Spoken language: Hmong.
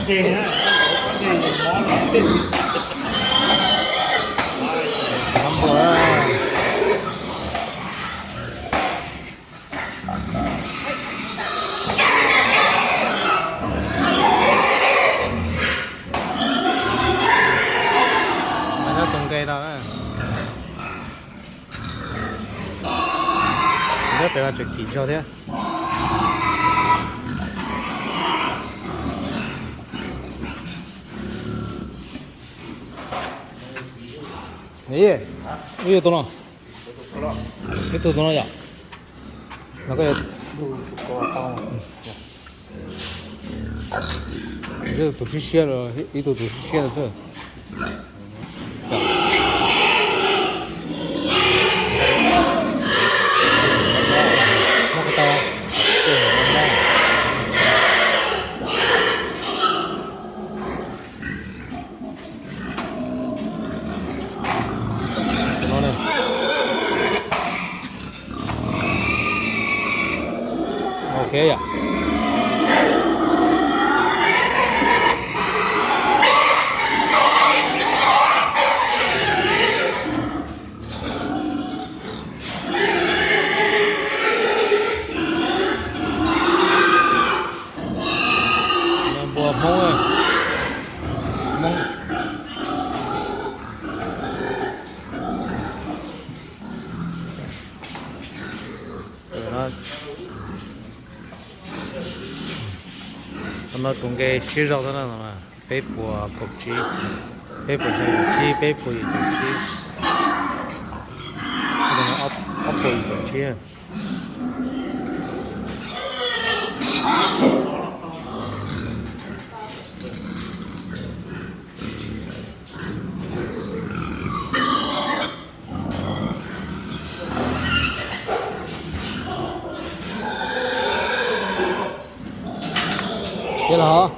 Nyob tus nqe no na. Nyob pem mas tseem kim zog thiab. Ib tug no, ib tug tus no yom. No koj, tus siab siab los ib tug tus siab siab xwb. Ok yom. Npua Hmoob, Hmoob. Tam no tus nqe siab zog xwb na, peb puas kaum tsib, peb puas xya caum tsib, peb puas yim caum tsib, ob puas yim caum tsib. Ces los hov.